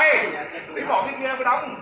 hỏi, đi bỏ cái kia cái đống.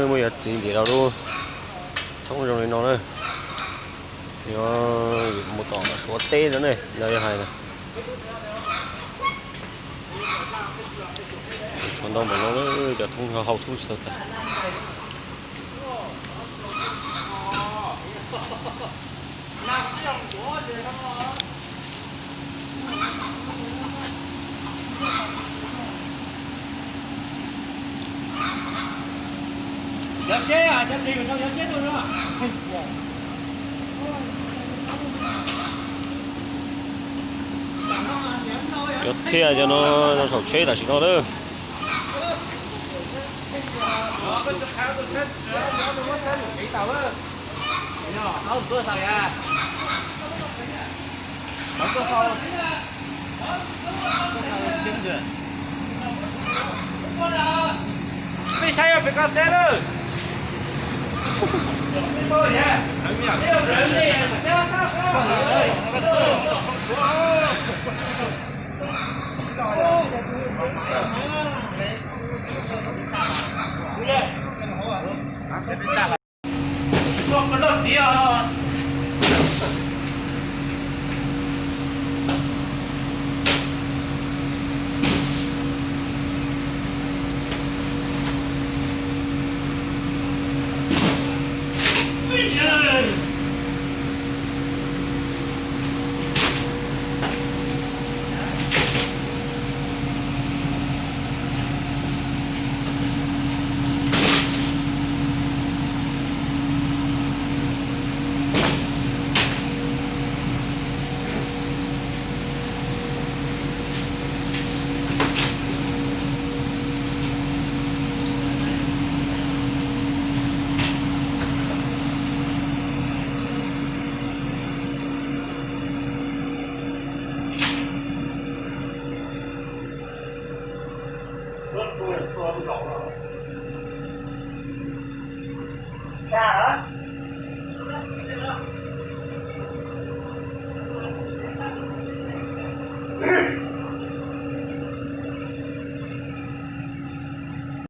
Muaj yog txiv ntim rau lub thoob zoo li no na. Yog mus tom Suav teb no ne, lawv yog hais na. Tshuav ntau npaum no, cov thoob hau thoob tsis tau tag. Cov thiaj cov no saum tsheb tam sim no lawm. Peb saib pem koj teb lawm.